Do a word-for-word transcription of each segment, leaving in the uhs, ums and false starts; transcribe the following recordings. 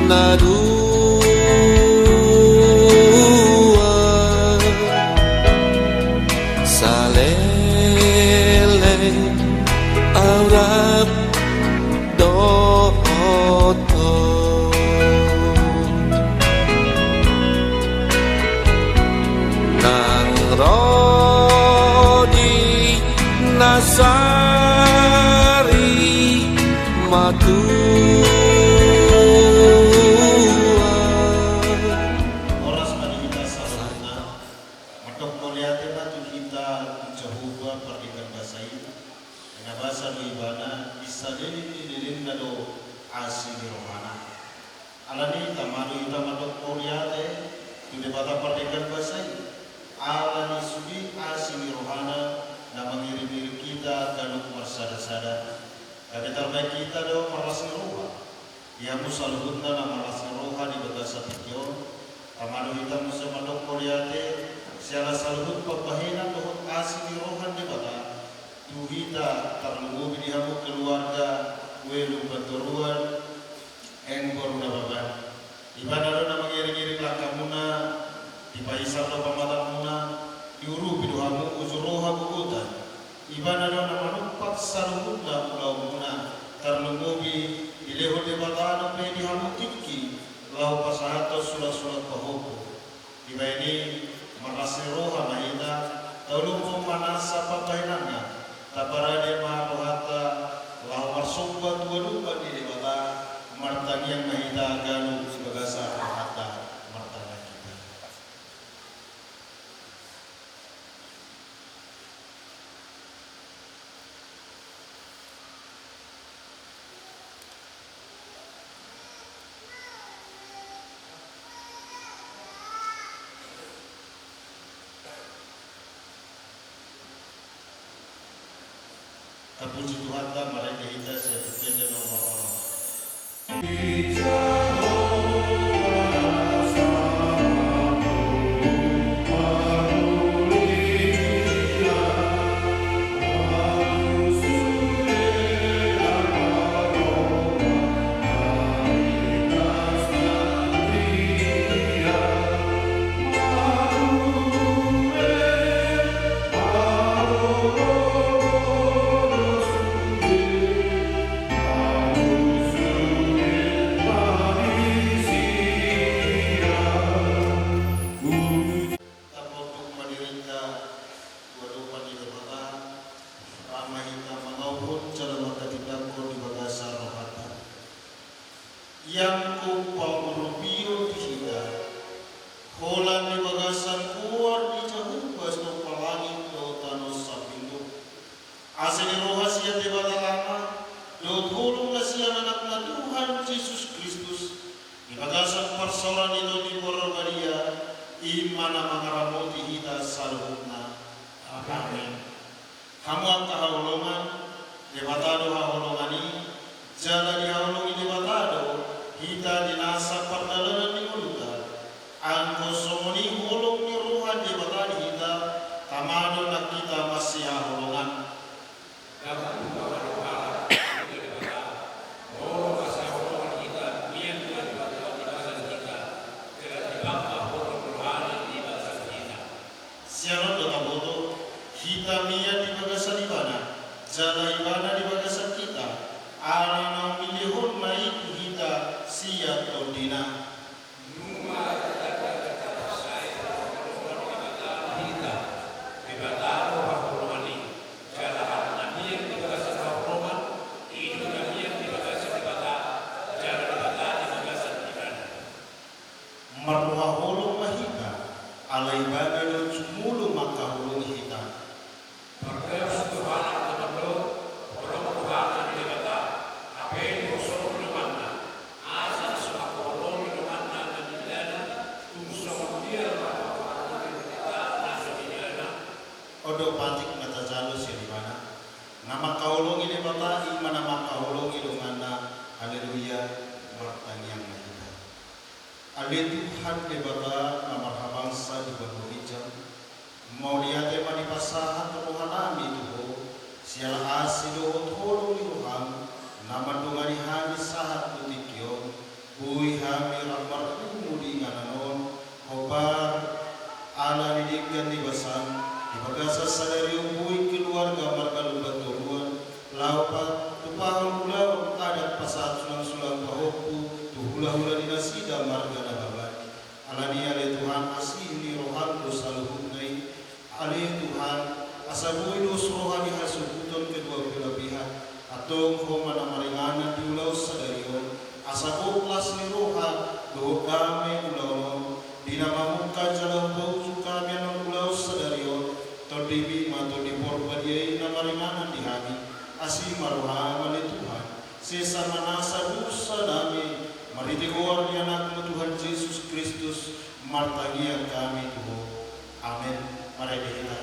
Na dua saleleng au rap dohot ho. Nang ro di na sari matua. Horas ma di hita saluhutna. Mandok mauliate ma tu hita, tu Jahowa Pardenggan Basa i. Na basa do Ibana, di saleleng ni lelengna do asi ni rohana. Alani i, tama do hita mandok mauliate tu Debata Pardenggan Basa i, alani sude asi ni rohana na mangiringiring hita ganup marsadasada. Gabe tarbaen hita do marlas ni roha di hamu saluhutna na marlas ni roha di bagasan tingki on. Tama do hita muse mandok mauliate siala saluhut pambahenan dohot asi ni roha ni Debata tu hita, tarlumobi di hamu keluarga Uelung Bantoruan, Eng Boru Nababan. Ibana do na mangiringiring langkamuna, dipaisar do pamatangmuna, diurupi do hamu uju roha gogotan. Ibana do na manumpak saluhutna ulaonmuna, tarlumobi dilehon Debata dope di hamu tingki laho pasahathon sulatsulat pahompu. Dibahen i, marlas ni roha ma hita, tauluhon ma nasa pambahenanna, taparade ma rohanta laho marsomba tu adopan ni Debata. Martangiang ma hita ganup di bagasan rohanta. Martangiang hita. Tapuji Tuhanta, marende hita sian Evangelio nomor onom. Tapunduk ma dirinta tu adopan ni Debata, ra ma hita mangauhon jala manghatindanghon di bagasan rohanta. Ianggo pangurupion di hita, holan di bagasan goar ni Jahowa sitompah langit dohot tano sambing do. Asi ni roha sian Debata Ama, dohot holong na sian Anakna Tuhan Jesus Kristus, di bagasan parsaoran ni Tondi Porbadia, i ma na mangaramoti hita saluhutna. Amen. Hamu angka haholongan, Debata do haholongan i, jala dihaholongi Debata do hita di nasa pardalanan ni ngolunta. Anggo songon i holong ni roha ni Debata di hita, tama do nang hita masihaholongan. Sian on do taboto, hita mian di bagasan Ibana, jala Ibana di bagasan hita, ala naung dilehonna i tu hita sian TondiNa. Nunga hita, Debata do haholongan i, jala hita na mian di bagasan haholongan, i do na mian di bagasan Debata, jala Debata di bagasan Ibana. Marroha holong ma hita, ala Ibana do jumolo mangkaholongi hita. Mardalan tu hita ma do, holong ni Debata, hape dibosohon donganna, asa so mangkaholongi donganna na nidana, tung songon dia ma mangkaholongi hita na so nidana. On do patik na tajalo sian Ibana. Na mangkaholongi Debata, i ma na mangkaholongi donganna. Haleluya, martangiang ma hita. Ale Tuhan Debata na marhabangsa di banua ginjang, mauliate ma dipasahat rohanami tu Ho, siala asi dohot holong ni rohaM, na mandongani hami sahat tu tingki on, boi hami Di bagasan, di bagasan sadari on boi keluarga marga Lumbantoruan laho patupahon ulaon adat pasahat sulang-sulang pahompu tu hula-hula ni nasida marga Nababan. Alani i ale Tuhan, asi ni roham do saluhutna i. Ale Tuhan, asa boi dos roha ni hasuhuton kedua belah pihak. Antong Ho ma na maringanan di ulaon sadari on, asa boi las ni roha dohot dame ulaon on, di na mamungka jala hupaujung hami annon ulaon sadari on. TondiMi ma Tondi Porbadia i na maringanan di hami. Asi ma roham ale Tuhan, sesa ma nasa dosanami. Marhite goar ni AnakMu Tuhan Jesus Kristus, martangiang hami tu Ho. Amen. Marende hita.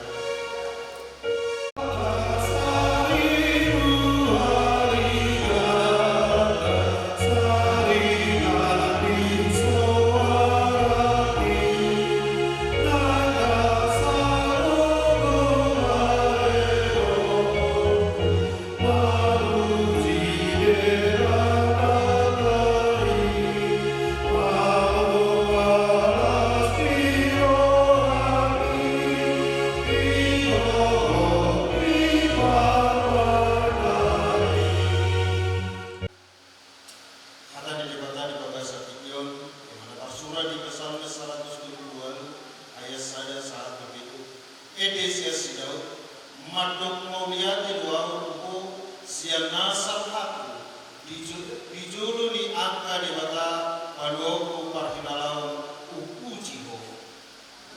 Hata ni Debata di bagasan tingki on, i ma na tarsurat di Psalmen saratus dua pulu ualu, ayat sada sahat tu pitu. Ende sian si Daud, mandok mauliate do ahu tu Ho sian nasa rohangku, di jo-, di jolo ni angka debata paluaonku parhinalaon, umpuji Ho.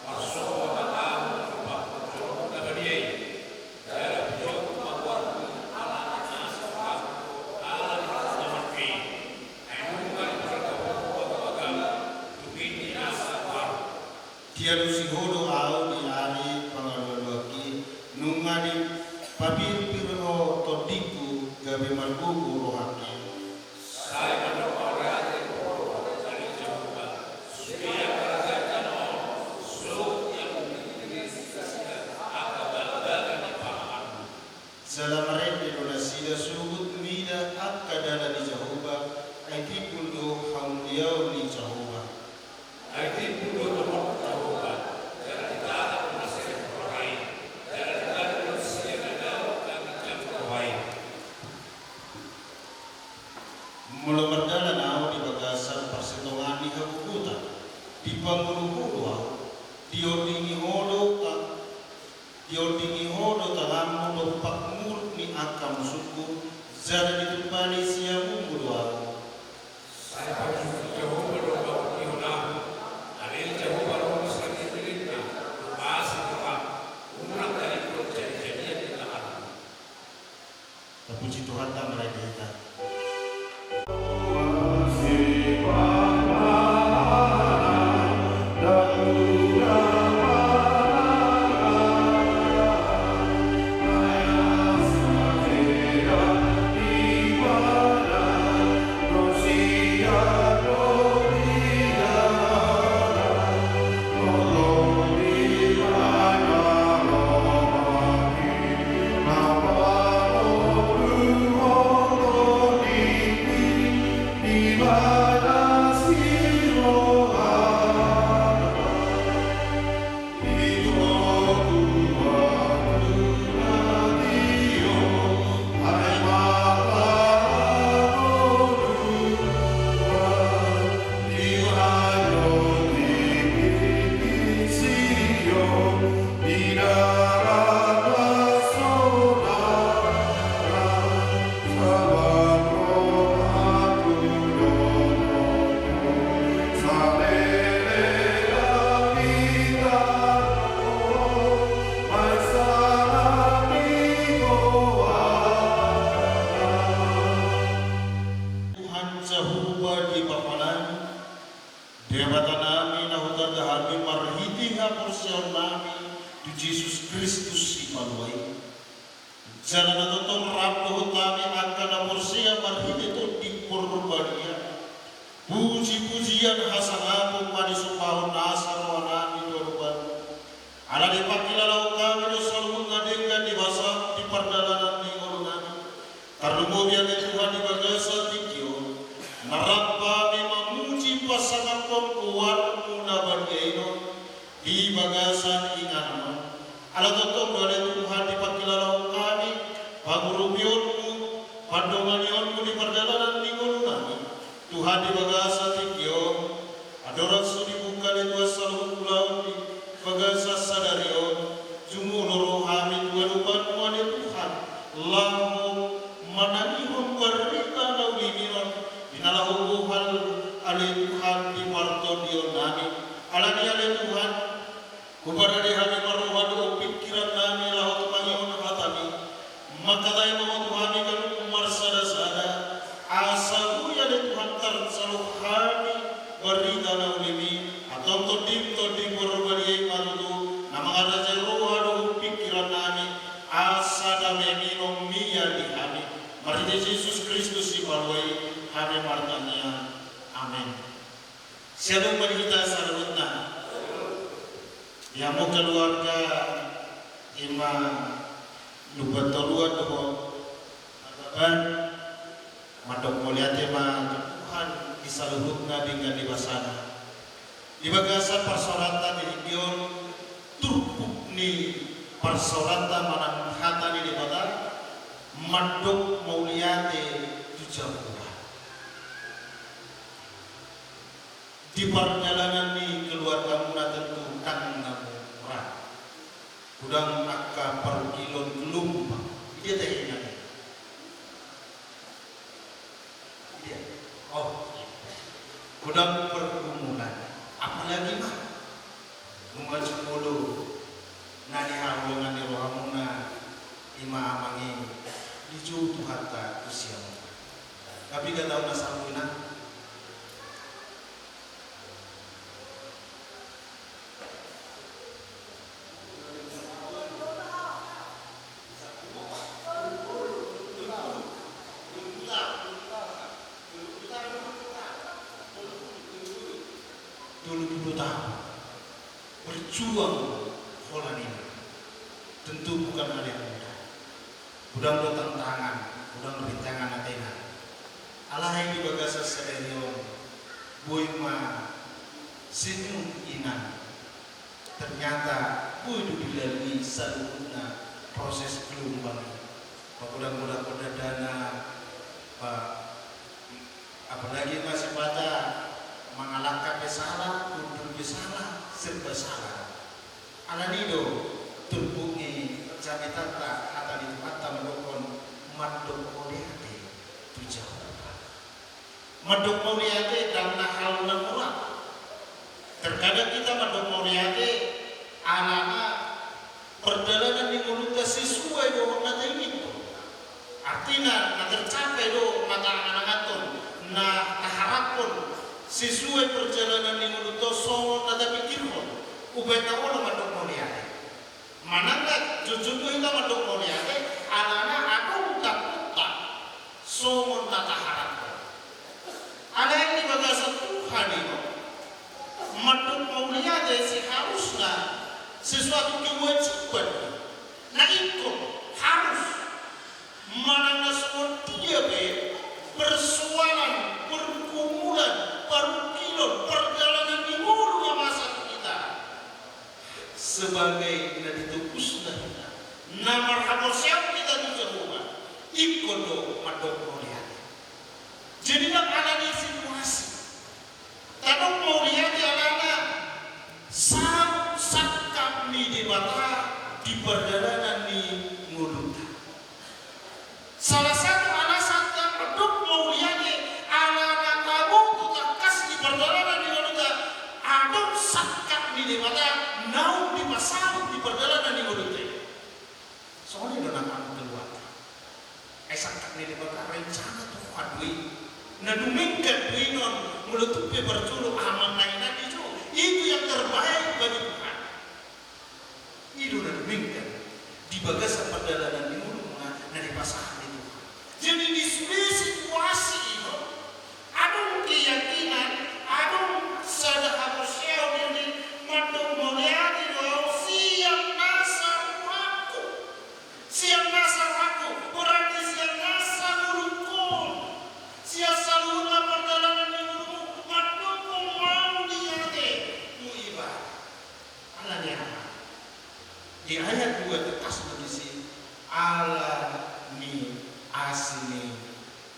Marsogot ma ahu tu parpojokMu na badia i, jala pujionku ma goarMu ala ni nasa rohangku, ala ni hata na marpei. Ai nunga dipargabungku ahu bagalu, tung i di nasa rohangku. Dialusi Ho do ahu di ari pangalualuanki, nunga dipapirpir Ho tondingku gabe margogo rohangki. Sai mandok mauliate do Ho ale Jahowa, sude angka raja ni tano on, sogot ia mambege sigasida angka bagabaga ni panganganMu. Jala marende do nasida sogot mida angka dalan ni Jahowa, ai timbul do hamuliaon ni Jahowa. Ai timbul do torop ni Jahowa, jala ditanda do nasida ni roha i, jala ditanda do nasida na dao na ginjang ni roha i. Molo mardalan ahu di bagasan parsitongaan ni hagogotan, dipangoluholu ahu, diondingi Ho do ta-, diondingi Ho do tanganMu dompak muruk ni angka musungku, jala ditumpali siamunMu do ahu. Sai pajumpang ni Jahowa do pangondihon ahu, ale Jahowa roham saririt-riritna, umpasa roham, unang taringkot jadi-jadian ni tanganMu. Tapuji Tuhanta, marende hita. Tuhan Jahowa Debatanami, Debatanami na hutanda hami marhite haporseaonnami tu Jesus Kristus Sipalua i. Jala na tongtong rap dohot hami angka na porsea marhite Tondi Porbadia. Puji-pujian hasangapon ma disombahon nasa rohanami tu adopanMu. Ala dipangkilalahon hami do saluhutna denggan ni basaM di pardalanan ni ngolunami. Tarlumobi ale Tuhan di bagasan tingki on, na rap hami mamuji pasangaphon goarMu na badia i on, di bagasan inganan Ala tongtong do ale Tuhan dipangkilalahon hami pangurupionmu, pandonganionmu di pardalanan ni ngolunami. Tuhan, di bagasan tingki on, andorang so dibuka ale Tuhan saluhut ulaon di bagasan sadari on, jumolo roha hami tu adopanmu ale Tuhan, laho manangihon barita na uli on, di na laho bohal ale Tuhan di partondionnami. Alani i ale Tuhan, huparade hami ma roha dohot pingkirannami laho tumangihon hatami. Mangkatai ma Ho tu hami ganup marsadasada, asa boi ale Tuhan tarjalo hami barita na uli i, antong Tondim, Tondi Parbadia i ma tutu na mangarajai roha dohot pingkirannami, asa dame minomia di hami. Marhite Jesus Kristus Sipalua i hami martangiang. Amen. Shalom ma di hita saluhutna. Di hamu keluarga, ima lupa toluan dohot, Bapak, mandok mauliate ma tu Tuhan di saluhutna denggan di basana. Di bagasan parsaoranta di tingki on, turpuk ni parsaoranta manang hata ni Debata, mandok mauliate tu Jahowa. Di pardalanan ni keluargamuna tentu ndang na mura. Godang angka parungkilon, gelombang. Dia teh ingat. Dia. Oh. Godang pergumulan. Apalagi ma nunga jumolo na nihaholongan ni rohamuna, ima amang i, dijou Tuhanta tu siamun. Tapi nggak tahu na saluhutna. Tolu pulu taon berjuang holan i, tentu bukan hal yang mudah. Godang do tantangan, godang rintangan na tena. Alai di bagasan sadari on, boi ma senyum inang. Ternyata boi do dilalui saluhutna proses gelombang i. Pagodang-godang pardadana, pa, apalagi ma sipata mangalangka pe sala, mundur pe sala, serba sala. Alani i do turpuk ni jamitanta hata ni Tuhanta mandokhon mandok mauliate tu Jahowa. Mandok mauliate ndang na hal na mura. Terkadang hita mandok mauliate alana pardalanan ni ngolunta sesuai dohot na tainginhon. Artina na tercapai do na taangan-anganhon, na taharaphon, sesuai pardalanan ni ngolunta songon na tapikirhon. Umbahen na olo mandok mauliate. Manang na jotjot do hita mandok mauliate alana adong tangkohonta songon na taharaphon. Alai di bagasan Tuhan i, mandok mauliate seharusna sesuatu kewajiban. Na ingkon harus. Manang na songon dia pe persoalan, pergumulan, parungkilon, pardalanan ni ngolu na masa tu hita, sebagai na ditobusna hita, na marhaporseaon hita tu Jahowa, ingkon do mandok mauliate. Jadi ndang alani situasi. Tadok mauliate alana saut sangkap ni Debata di pardalanan ni ngolunta. Salah satu alasan tadok mauliate alana taboto tangkas di pardalanan ni ngolunta, adong sangkap ni Debata naung dipasaut di pardalanan ni ngolunta. Songon i do nang hamu keluarga. Ai sangkap ni Debata rencana Tuhan do i. Na dumenggan do i non, molo tung pe parjolo amang na inang dijou. Itu yang terbaik bagi Tuhan. I do na dumenggan di bagasan pardalanan ni ngoluna na dipasahat ni Tuhan. Jadi di sude situasi i do, adong keyakinan, adong sada haporseaon, jadi mandok mauliate do au sian nasa rohangku. Sian nasa rohangku, berarti sian nasa ngolungkon. Sian saluhutna pardalanan ni ngolungkon, mandok Di ayat dua tegas do disi, ala ni asi ni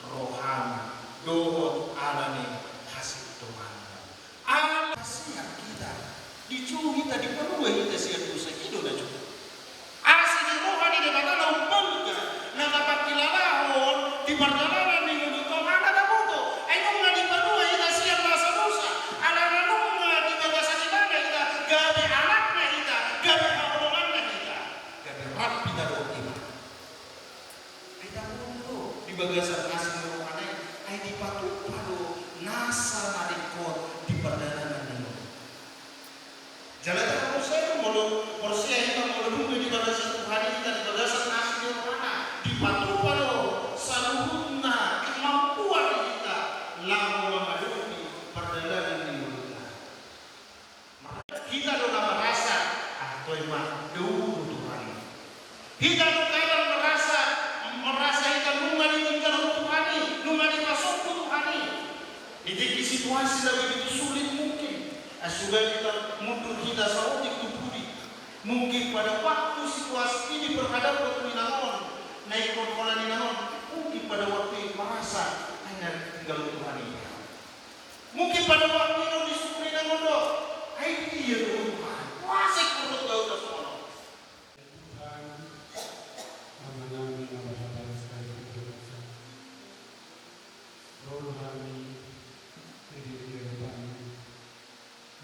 roham dohot ala ni hasintonganmu. Ala sian hita, dijou hita, dipalua hita sian dosa, i do na jumolo. Asi ni roha ni Debata na umbalga, na tapangkilalahon di pardalanan ni ngolunta on, ala na boto, ai nunga dipalua hita sian nasa dosa, alana nunga di bagasan ibana hita gabe anakna hita, gabe haholonganna hita, gabe rap hita dohot ibana. Ai taboto do di bagasan asi ni rohana i, ai dipatupa do nasa na ringkot di pardalanan ni ngolunta. Jala taparosea do molo porsea hita, molo dung do di bagasan Tuhan i hita, di bagasan asi ni rohana, dipatupa do saluhutna kemampuan ni hita laho mangadopi pardalanan ni ngolunta. Hita do na merasa, ah, toe ma, dao do Tuhan i. Hita do kadang merasa, merasa hita nunga ditinggalhon Tuhan i, nunga dipasombu Tuhan i. Di tingki situasi na begitu sulit mungkin, ah, sudah hita mundur hita saotik tu pudi. Mungkin pada waktu situasi ini berhadapan tu inang on, na ingkon holan inang on, mungkin pada waktu i merasa, ah, na ditinggalhon Tuhan i. Mungkin pada waktu i do disungkun inang on do, ai dia do Tuhan, masa ingkon ro au songon on. Tuhan, Amanami na marhabalas hami tu joloan on. Ro do hami, ede di adopanMu,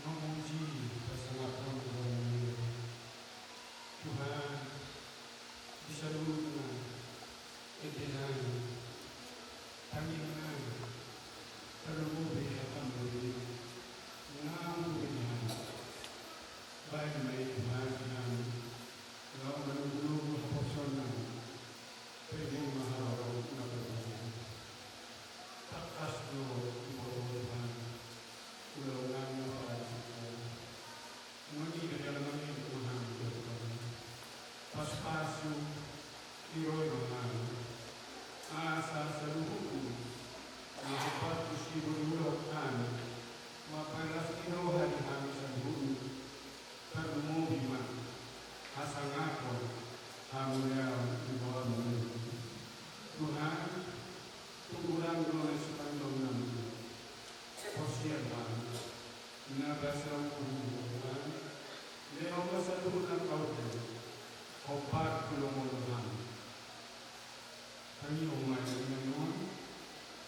mamuji, pasangaphon Ho. Tuhan, di saluhutna, ende nami, tangiang nami, tarlumobi hataM do i, na hubege hami. Bahen ma i Tuhan di hami, laho manungkun haporseaonnami, paimaon ma haroro na tarbahen. Tangkas do diboto Ho Tuhan, ulaonnami na parajin Ho. Mangido jala mangidok ma hami di adopanMu. Pasupasu, iroi ma hami. Asa saluhutna na hombar tu siboan ni ulaon hami, mambahen las ni roha di hami saluhutna. Tarlumobi ma hasangapon, hamuliaon di goarMu. Tuhan, tung godang do na sipangidoannami. Porsea do hami, na basa hu Tuhan, lehon ma saluhut angka ulaon, hombar tu lomo ni rohaM. Tangianghon ma i di na on,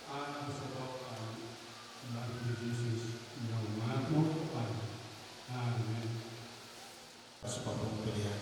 ala husahat hami, marhite Jesus, na martua. Amen. Pasupasu pelean.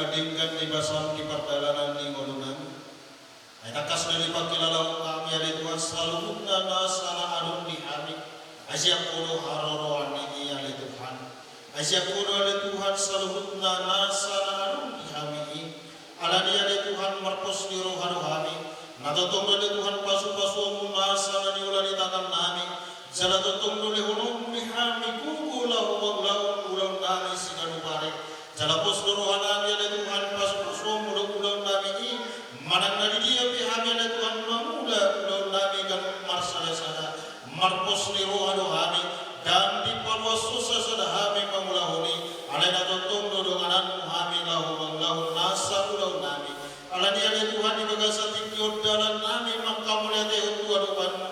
Denggan ni basam di pardalanan ni ngolunami. Ai tangkas do dipangkilala hami ale Tuhan saluhutna nasa na adong di hami. Ai sian Ho do haroroan ni i ale Tuhan. Ai sian Ho do ale Tuhan saluhutna nasa na adong di hami i. Alani i ale Tuhan marpos ni roha do hami. Na tongtong do ale Tuhan pasupasuonmu nasa na niula ni tangannami. Jala tongtong do lehononmu di hami gogo laho mangulahon ulaonnami siganup ari. Jala pos do rohanami ale Tuhan pasupasuonmu do ulaonnami i. Manang na di dia pe hami ale Tuhan mangula ulaonnami ganup marsadasada. Marpos ni roha do hami. Ndang dipaluas hosa sada hami mangulahon i. Alai na tongtong do dongananmu hami laho mangulahon nasa ulaonnami. Alani i ale Tuhan di bagasan tingki on dalannami manghamauliatehon tu adopanmu.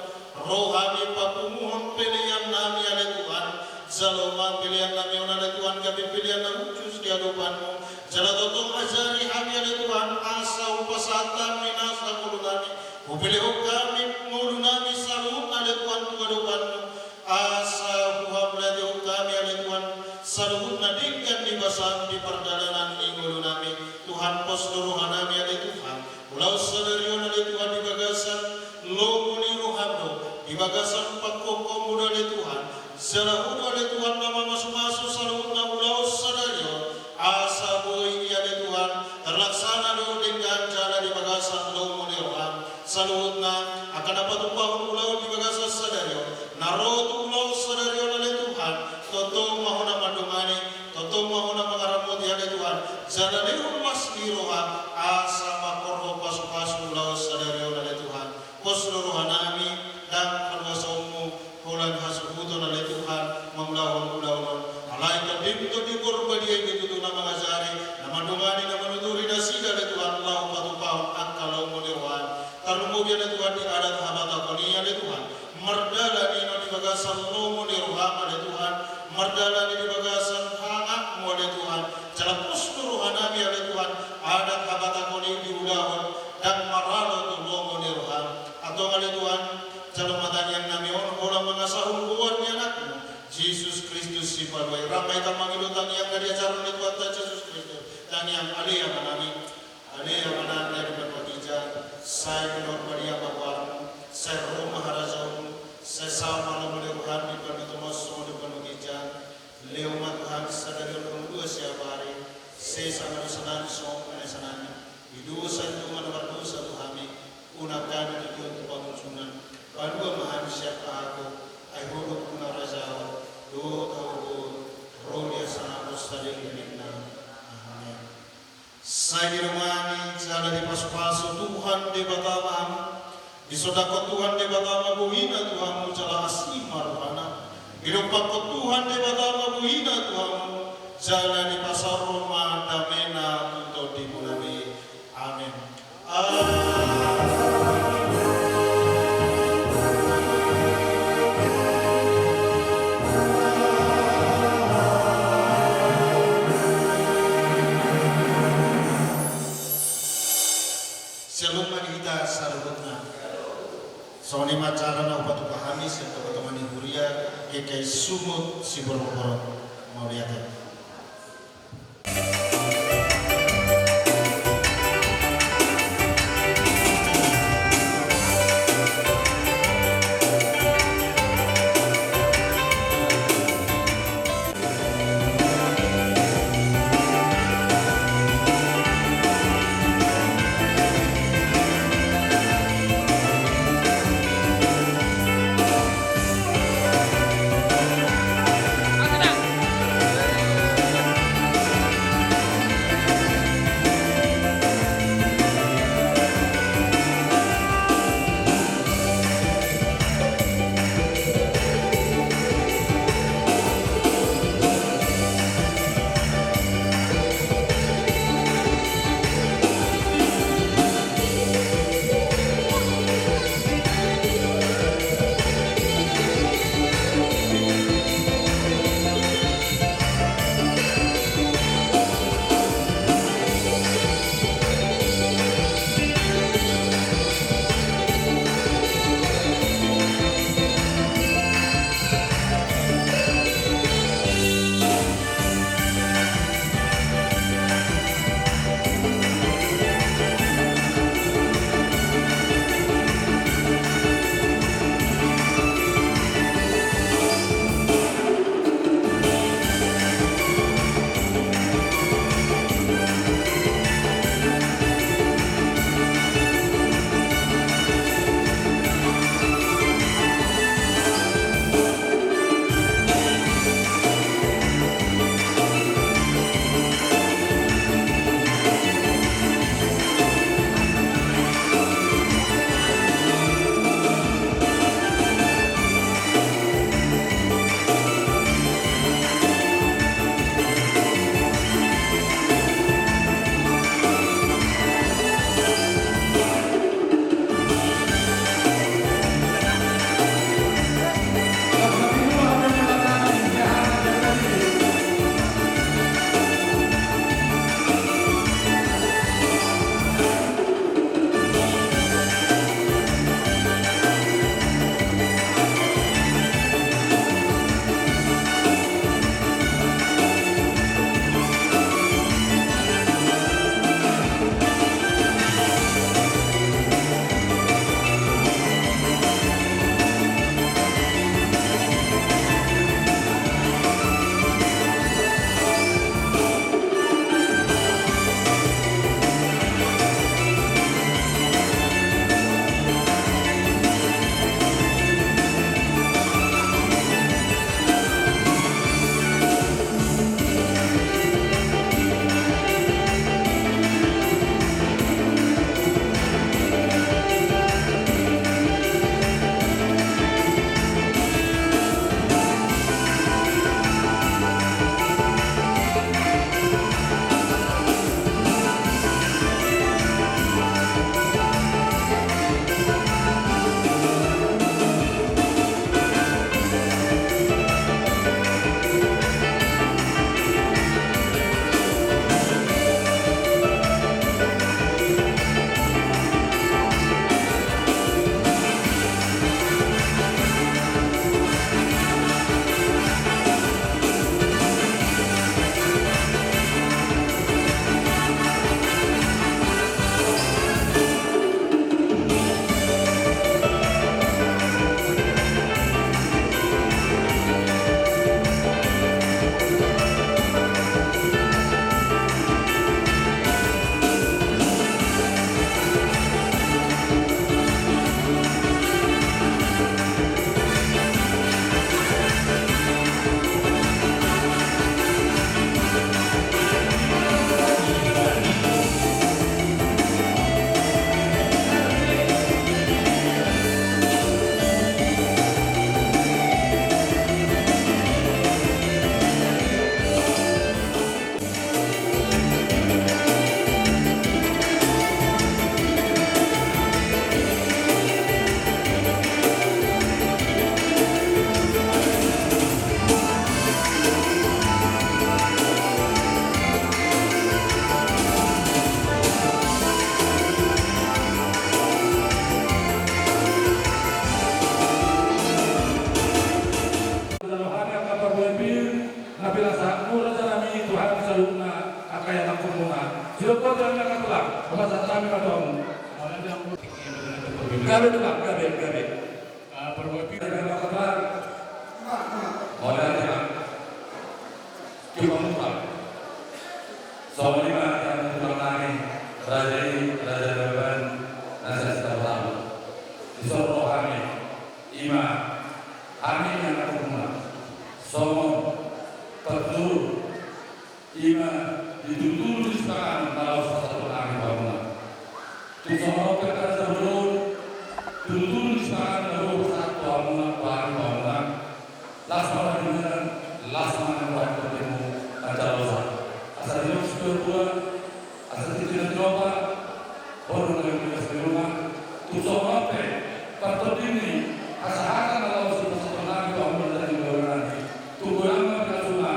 Ro hami papunguhon peleannami ale Tuhan. Jalo ma peleannami on ale Tuhan gabe pelean na hushus di adopanmu. Jala tongtong ajari hami ale Tuhan asa hupasahat hami nasa ngolunami. Hupelehon hami ngolunami saluhutna ale Tuhan tu adopanmu. Asa huhamauliatehon hami ale Tuhan saluhutna denggan ni basam di pardalanan ni ngolunami. Tuhan pos do rohanami ale Tuhan. Ulaon sadari on ale Tuhan di bagasan lomo ni roham do, di bagasan pangkophonmu do ale Tuhan. Jala Ho do ale Tuhan na mamasumasu saluhutna ulaon sadari on. Asa boi i ale Tuhan, terlaksana do denggan jala di bagasan lomo ni roham. Saluhutna angka na patupahon ulaon di bagasan sadari on. Na ro tu ulaon sadari on ale Tuhan. Tongtong ma Ho na mandongani, tongtong ma Ho na mangaramoti ale Tuhan. Jala lehon las ni roha, asa mangkorhon pasupasu ulaon sadari on ale Tuhan. Pos do rohanami, ndang haluasanmu, holan hasuhuton ale Tuhan, mangulahon ulaon on. Alai Tondim, Tondi Porbadia i do tutu na mangajari, na mandongani, na manuturi nasida ale Tuhan, laho patupahon angka lomo ni roham. Tarlumobi ale Tuhan di adat habatahon i ale Tuhan. Mardalan i non di bagasan lomo ni roham ale Tuhan. Mardalan i di bagasan hangapmu ale Tuhan. Jala pos do rohanami ale Tuhan. Adat habatahon i diulahon. Ndang maralo tu lomo ni roham. Antong ale Tuhan, jalo ma tangiangnami on holan mangasahon goar ni Anakmu, Jesus Kristus Sipalua i. Rap ma hita mangido tangiang na diajarhon ni Tuhanta Jesus Kristus. Tangiang. Ale Amanami, ale Amanami na di banua ginjang, sai pinarbadia ma goarmu, sai ro ma harajaonmu, sai saut ma lomo ni roham di banua tonga on songon di banua ginjang. Lehon ma tu hami sadari on hangoluan siapari, sesa ma dosanami songon panesanami di dosa ni dongan na mardosa tu hami, unang hami tutuhon tu pangunjunan, palua ma hami sian pangago, ai Ho do umharajaon, dohot hagogoon, ro di hasangapon saleleng ni lelengna. Amen. Sai didongani jala dipasupasu Tuhan Debata ma hamu. Disondangkon Tuhan Debata ma bohina tu hamu jala asi ma rohana. Didompakkon Tuhan Debata ma bohina tu hamu jala dipasaorhon ma damena tu tondimu nami. Amen. Amen. Syalom ma di hita saluhutna. Songon i ma acara na hupatupa hami sian tongatonga ni huria, G K I Sumut Siborongborong. Mauliate. Gabe, Tulang, gabe, gabe. Mauliate ma. Tiup hamu ma. Songon i ma di hamu tulang nami, raja i, raja Baban, na sian Sitaotao. Dison ro hami, i ma hami ni anak muna. Songon parjolo, i ma di tulutulu ni sipanganon na laho sipasahaton hami tu hamuna. Tung songon on pe angka raja bolon, tulutulu ni sipanganon na laho sipasahat tu hamuna, tu hami tu hamuna. Las ma roha ni na, las ma roha ni tondimu manjalo sahat. Asa didok situa-tua, asa tintin na tinopa, boru na di las ni ruma. Tung songon on pe, partonding ni hasahatan na laho sipasahaton hami tu hamuna di bagasan i. Tung godang ma pinasuna,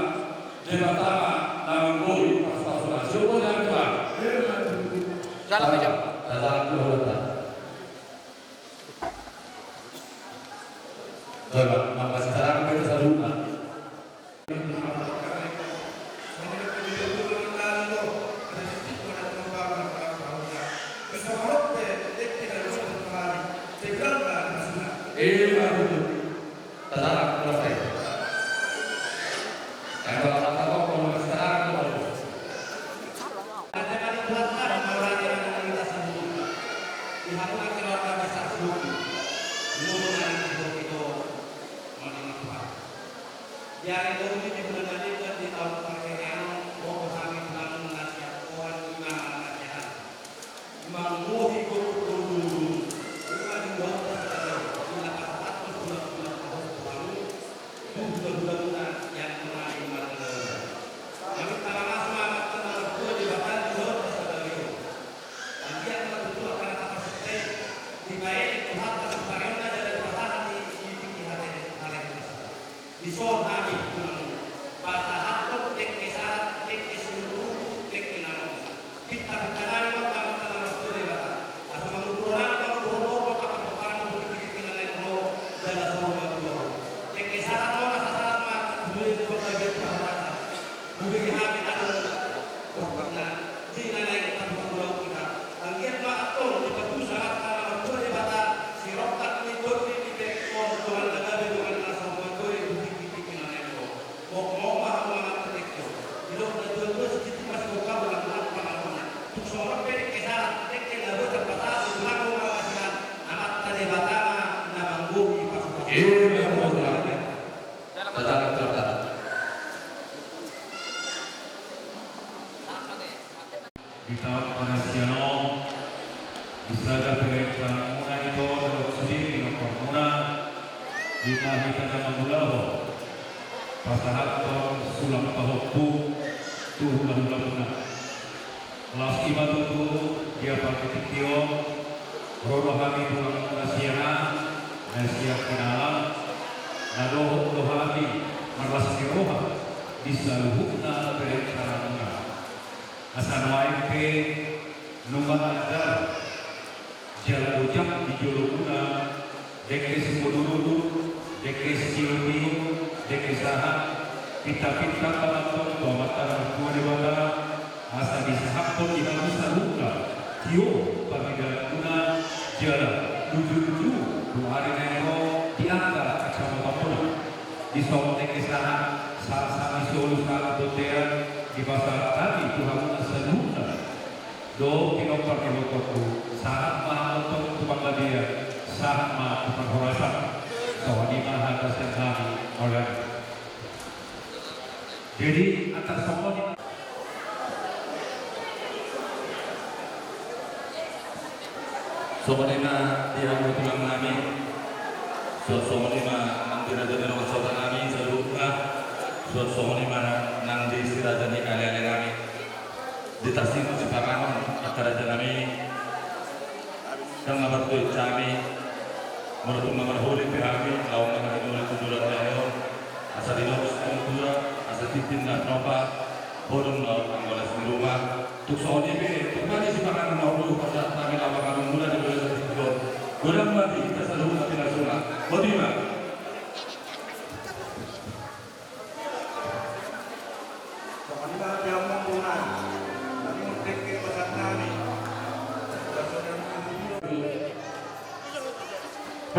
Debata ma na manggohi pasu-pasuna. Siopo di angka. Salam, salam. Salam. Coba, mangkasih salam kita saluhutna. Iya, betul. Tasarak, selesai. Yang kalau kata kau, kalau masih tasarak, tuh, baru. Di hari Minggu di bulan Desember di tahun parherian, pokok kami tulang na siap Tuhan, imam na sehat. Manggohi gokhon dohot domu, ima di huta sadari on, di na pasahathon tulang-tulang pahompu hamu, tu hula-hulamuna, yang mengalami marga. Kami tarima kasih ma Amanta na martua Debata di huta sadari on. Anggiat ma tutu angka na tapasinte, dipaelek Tuhanta siparionna jala dipasahat di, di, di, di hate, hate. Dison hami tulang, pasahathon dengke sahat, dengke sinuruhut, dengke na ro. Pinta-pinta nami ma tu Amanta na martua Debata. Asa mangudurhon, mangudurhon, mangudurhon, mangudurhon, mangudurhon, jala songon na tulang. Dengke sahat ma, asa sahat ma, tu bulu, tu bulu, tu bulu, tu bulu. Bubege hami adong. Pokokna, di na naeng tapasahat hita. Anggiat ma antong dipatusa Amanta na martua Debata, sirongkap ni tondi ni pekon, dongan na gabe, dongan na so manggohi, di tingki-tingki na naeng ro. Mokmok ma hamu Amanta dengke on. Didok na tua-tua, sititi ma sibongkab, ulang-ulang pangalona. Tung songon on pe dengke sahat, dengke na boi tarpasahat, ulang-ulang ma sian Amanta Debata ma na manggohi pasu-pasu. Iya, betul. Di taon parasian on, disaga pe lean tanganmuna ito, dohot sude pinomparmuna, ima hita na mangulahon pasahathon sulang pahompu tu hula-hulamuna. Laos ima tutu di apala ni tingki on, ro do hami tulang na sian, na sian Kinalang, na dohot do hami marlas ni roha di saluhutna lean tanganmuna. Asa nuaeng pe nunga andar jala ojak di jolomuna, dengke simudur-udur, dengke sitiur-tiur, dengke sahat, pinta-pinta panganon tu Amanta na martua Debata, asa disahaphon di hamu saluhutna tio pangidoanmuna, jala luju-luju tu ari na naeng ro di angka kacamatan muna. Dison dengke sahat, sahat-sahat ni solu, sahat tu bontean, dipasahat hami tu hamuna saluhutna. Dohot pinompar ni ibotoku, sahat ma hamu antong tu panggabean, sahat ma tu parhorasan. Songon i ma hata sian hami, mauliate. Jadi, antar songon i ma. Songon i ma di hamu tulang nami. Suang songon i ma nang di raja ni dongan sahuta nami saluhutna. Suang songon i ma nang di si raja ni ale-ale nami. Di tasi ma sipanganon, angka raja nami. Ndang na martua hami, molo tung na marholi pe hami, laho manganuholi tu joloan ni ari on, asa didok situa-tua, asa tintin na tinopa, bodong laho anggo las ni ruma. Tung songon i pe, tung bani sipanganon na olo pasahat hami laho manganuholi di bagasan tingki on. Godang ma di hita saluhutna pinasuna. Boti ma. Songon i ma di hamu amang boru nami. Tadi merdeka pasahat nami.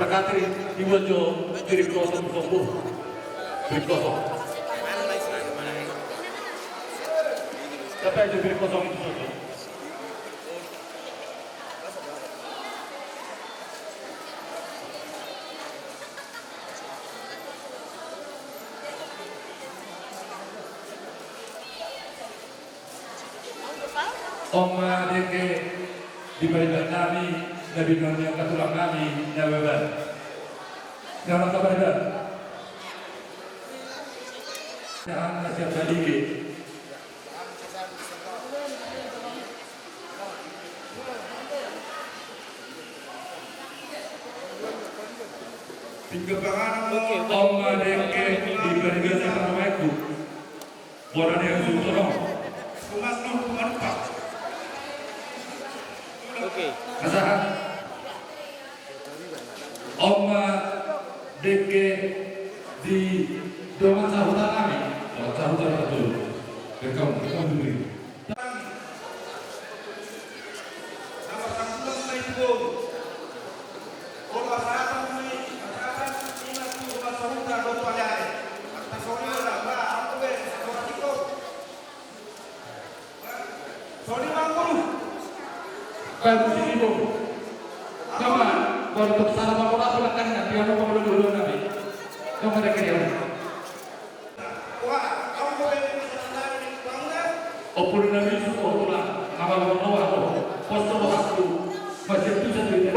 Katri, dibuat jo piring kosong, sombu. Piring kosong. Dapat jo piring kosong itu, sombu. Om, eh, dengke di pariban nami, na binoan ni angka tulang nami na baban. Na angka pariban. Na angka siap tadi. Om, eh, dengke di pariban na pamaeku. Bona dia suruh tolong. Oke. Pasahat. Om, eh, dengke di dongan sahuta nami. Dongan sahuta nami. Rekam, rekam dulu. Bagus ini, Bung. Coba, untuk salam apa, apa, kan, nanti anu, apa, dulu, dulu, nanti. Coba, dengke, ya. Ompung nami, suhut tulang, mangalo roha ho, pos rohangku, masian tusan do i.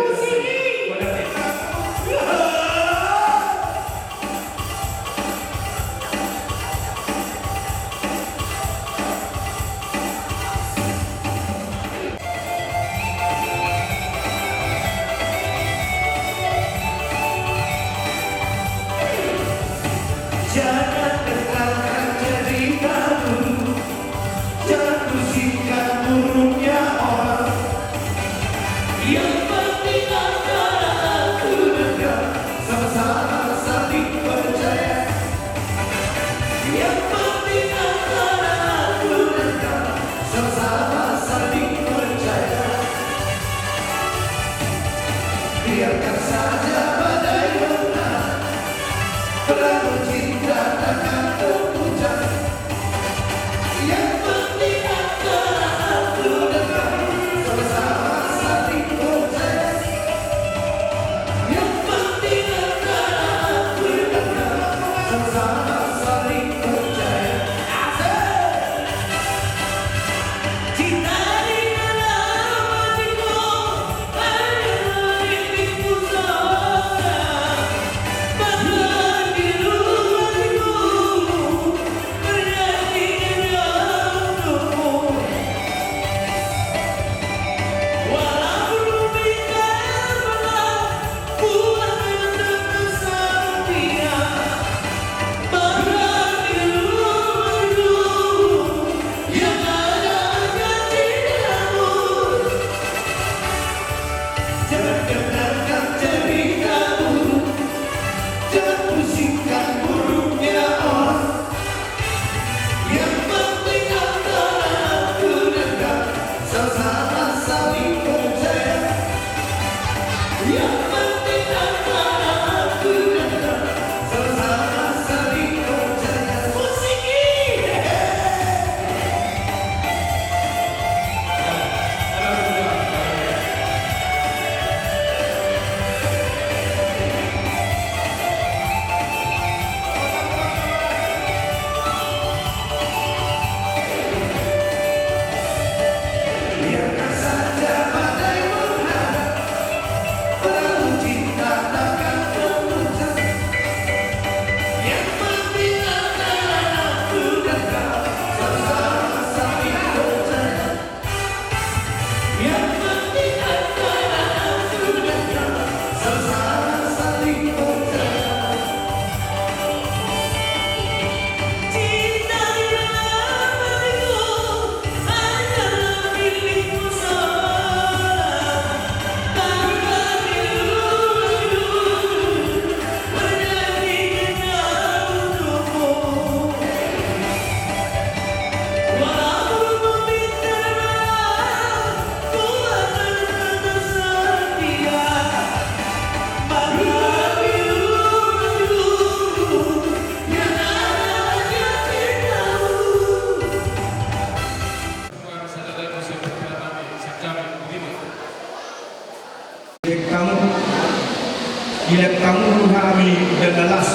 Jangan dengarkan cerita burung, jangan pusingkan burungnya orang. Yang penting antara aku dan kau sama-sama saling percaya. Yang penting antara aku dan kau sama-sama saling percaya. Biarkan saja badai menerjang, perahu cinta takkan terguncang. Yang penting antara aku dan kau sama-sama saling percaya. Yang penting antara aku dan kau sama-sama saling percaya. Asik. Cinta di dalam hatiku hanyalah milikmu seorang. Bahkan di luar hatiku berarti kau untukku. Walaupun bumi terbelah, Dilehon hamu hami dana las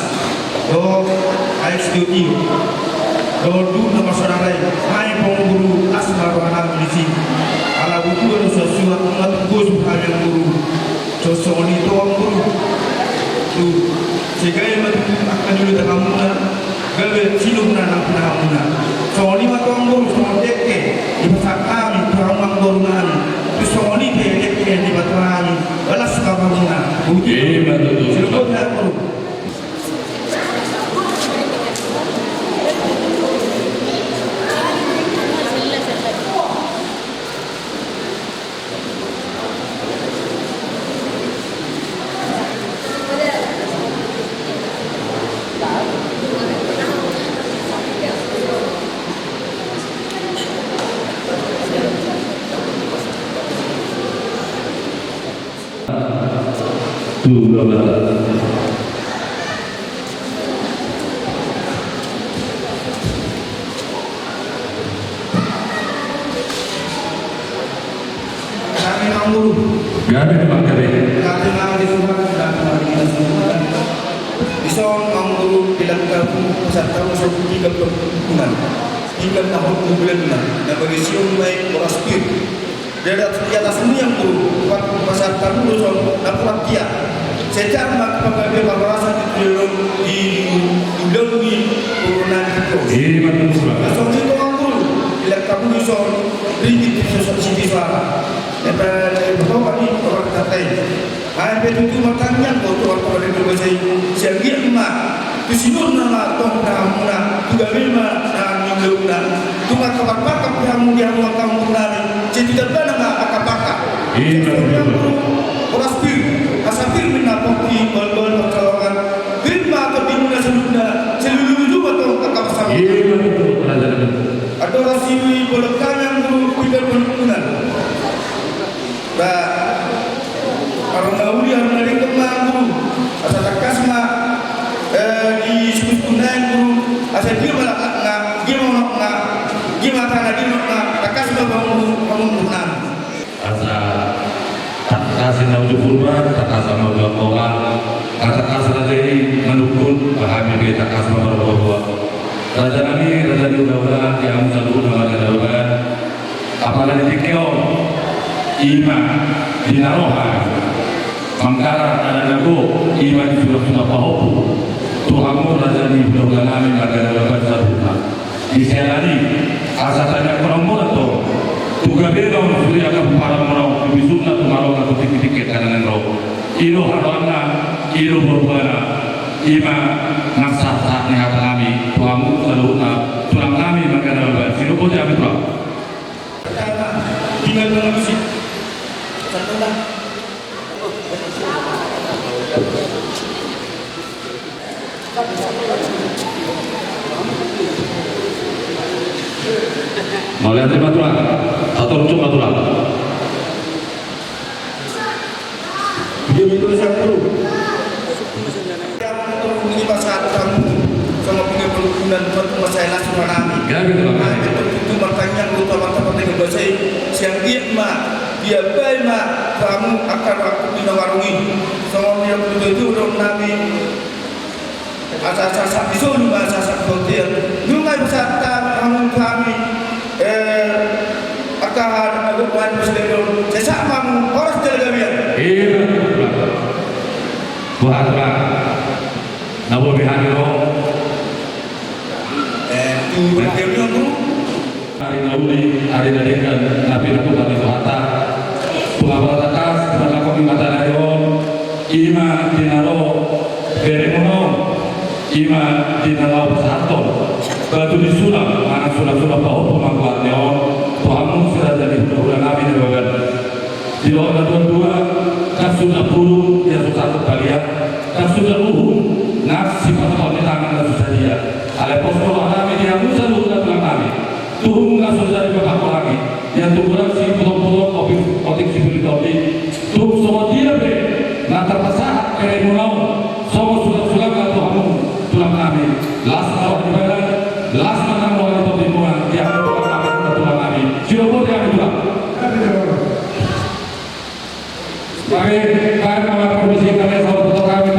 dohot aek sitio-tio dohot duhut na marsaoran-saoran i. Ai pe Amang Guru, las ma roha nami disi. Ala botima do suan-suan, nunga tung gosip hami Amang Guru. Songon i tong Amang Guru. Tu, sai gabe ma tutu angka na niluluan hamuna. Gabe sinur na nang pinahanmuna. Songon i ma tong Amang Guru, songon dengke dipasahat hami tu hamu Amang Guru nami. Tu songon i pe dengke dipasahat hami. Las ma rohamuna. Ima tutu. Sidok ma Amang Guru. Tu, Bapak. Gabe ma Amang, gabe. Gabe ma di rumah, gabe ma di rumah. Dison Amang Guru, dilehon hamu pasahat hamu piga parhundul, piga na hot bulan na, na berisi on ma i boras pir. Di atas, di atas ni Amang Guru, pasahat hamu dison na pura tia. Secara ma pagabe parhorasan di, di, di ulaon ni boru nami. Ima tutu. Songon i tong Amang Guru, dilehon hamu dison ringgit sitio soara. Eda, eda, eda, eda, eda, eda, eda, eda, Ai pe tutu martangiang do tu Amang Guru, tu anggiat ma tu sinur na ma tong pinahanmuna, tu gabe ma na niluluanmuna. Tung angka pangkap pinahanmuna di hamu angka boru nami, sai tu dambana ma angka pangkap. Ima tutu. Boras pir, asa pir ma na pongki, balbal pansalongan. Pir ma tondimuna saluhutna, sai lujuluju ma tong angka pasangaponmuna. Ima tutu, raja nami. Andorang sibolon hami Amang Guru, piga parhundul. Ba, arona uli, arona denggan ma Amang Guru. Asa tangkas ma, eh, di suhut nai Amang Guru. Asa dia ma laklakna, dia ma unokna, dia ma hatana, dia ma unokna. Tangkas ma Amang Guru, Amang Guru nami. Asa tangkas ma uju Purba, tangkas ma uju Angkola. Tangkas raja i manungkun, ba hami pe tangkas ma marboaboa. Raja nami, raja ni hulahula, di hamu saluhutna marga Nababan. Apala di tingki on, ima di na ro hami manggarar adat na gok, ima di sulak-sulak pahompu tu hamu raja ni hulahula nami marga Nababan saluhutna. Di siala ni i, asa tangiangkonmuna tong tu gabe na on sude angka pomparanmuna on, tu bisukna, tu malolona, tu tingki-tingki angka na naeng ro. I do haroanna, i do boruana, ima nang sahat-sahat ni hata nami tu hamu saluhutna tulang nami marga Nababan. Sidok ma di hami tulang. Mauliate ma tulang. Tatorop ma tulang. Dia itu siapa lu? Ini pasahat hamu sama punya perkebunan buat masalah sama nami. Gabe tulang. Nah, itu, itu martangiang, lu tamat-tamat dengan bahasa, siang dia ma, dia bae ma, kamu akan aku di warung ini. Sama dia betul itu udah nami. Asa, asa, asa, bisa lu bahasa, asa, asa, asa. Lu nggak bisa tahan, kamu, kami. Eh, angka hal na gok, wan, bos, dendon. Sesak, kamu, horas, jala gabe. Iya. Buat apa? Na boi hami ro. Eh, tu, berarti, Bro. Ari na uli, ari na denggan, na pinatupa ni Tuhanta. Tung apala tangkas, manangkok ni mata nai on, ima di na ro beremuna on, ima di na laho pasahathon batu ni sulam, manang sulam-sulam pahompu manggoarni on, tu hamu si raja ni hulahula nami Nababan. Di dohot na dua-dua, ndang suda puru, ia susa tu palia, ndang suda uhum, nang sipatopot ni tangan na susa dia. Alai pos do roha nami di hamu saluhutna tulang nami. Tuhum na susa di bapa holangi, ia tu godang siputong-putong otik, otik sipuli tondi. Tuhum songon dia pe, na tarpasahat beremuna on, songon sulang-sulangna tu hamu, tulang nami. Las ma roha ni badan, las ma nang roha ni tondimuna, di hamu tulang nami, tulang nami. Sidok ma di hami tulang. Kami, kami, kami, kami, kami, kami,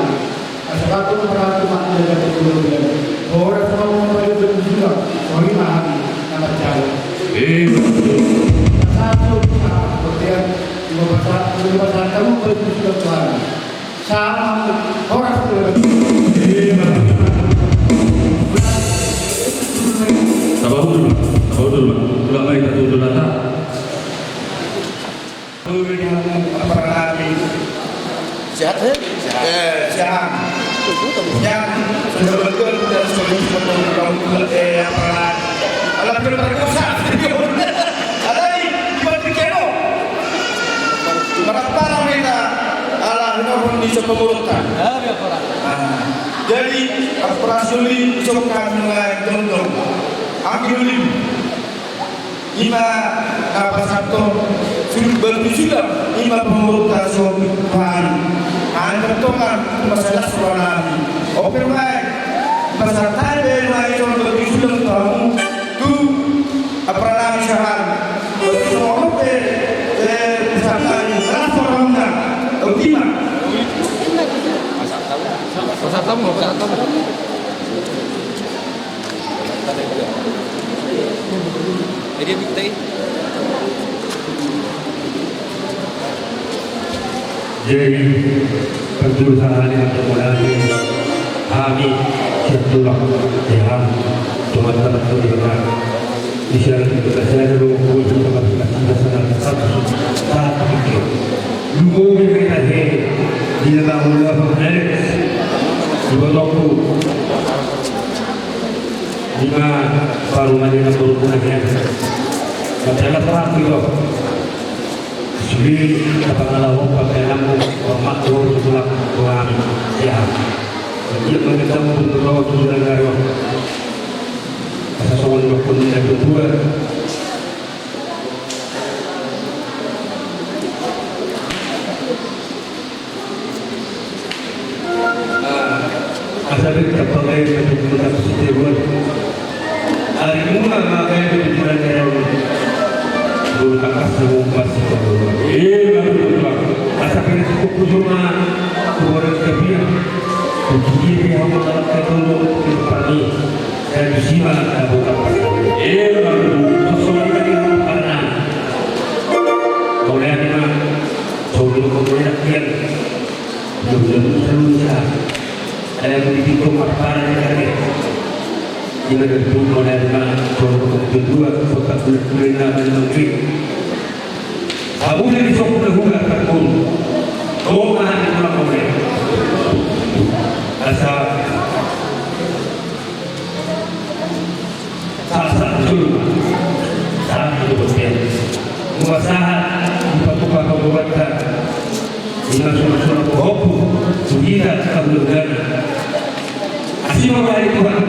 hami. Asa batu beratu mati dari kemudian. Horas mau membayu berjuang. Sorry mahami nama jalan. Eh. Satu kemudian dua pasal dua pasal kamu berjuang Tuhan. Sama horas. Eh. Tabahu dulu, tabahu dulu, Pak. Tulang lain satu dulu, Pak. Sehat, eh? Eh, sehat. Sehat. Sudah betul, sudah setuju, sudah betul, eh, apa, ala perkosa. Alai, di Patrick Keno. Marapara kita, ala, nomor di Sopo Murta. Ah, jadi, apa, suli, Sopo kami, jongkong. Ambil lima. Ima na pasahathon sulut batu silang, ima pamurunta so Tuhan. Hami bertongan, masalah suara nami. Oke, baik. Pasahat hami be, baik, so batu silang tu hamu. Tu, apa nami sahat. Batu so, oke, eh, pasahat hami. Telah suara undang. Oke, ima. Pasahat tamu, pasahat tamu. Jadi, perjurusan hari untuk mulai, hami, siap tulang, ya, cuma tetap berdoa. Di sana kita, saya ada dua puluh, kita masih, masih, kita sana, satu, satu, pikir. Dua puluh kita, he, di dalam ulah, eh, dua puluh. Ima parumaen na boru na hian. Mansai las rohangku do. Sude na pangalaho pakeanmu, hormat do tulang tulang. Ya. Dia mengetemu betul tulang tulang. Asa songon dokkon ni na dua. Asa beta pakai baju muda setiruan. Ari muna pakai baju muda nero. Bulu kakas na umpas. Iya, betul, Pak. Asa beta cukup kusuma. Kuburan kebiang. Kuburan kebiang. Kuburan kebiang. Kuburan kebiang. Jadi sima na buka pasal. Iya, lalu sosok ini kan karena kau lihat, Ima, soal itu kau lihat dia. Belum, belum, belum, ya. Ada yang begitu, kau paparan, ya, kan, ya. Ima, belum, kau lihat, Ima, soal itu kedua, kota kulit, kulit, nama, nama, kulit. Hamu di sokku na hula takun. Toma di tulang kone. Asa. Sasa jul. Sasa jul. Mua sahat. Dipatupa pagobatan. Ima sura-sura pohopu. Suhira kabulgana. Asi ma bari Tuhan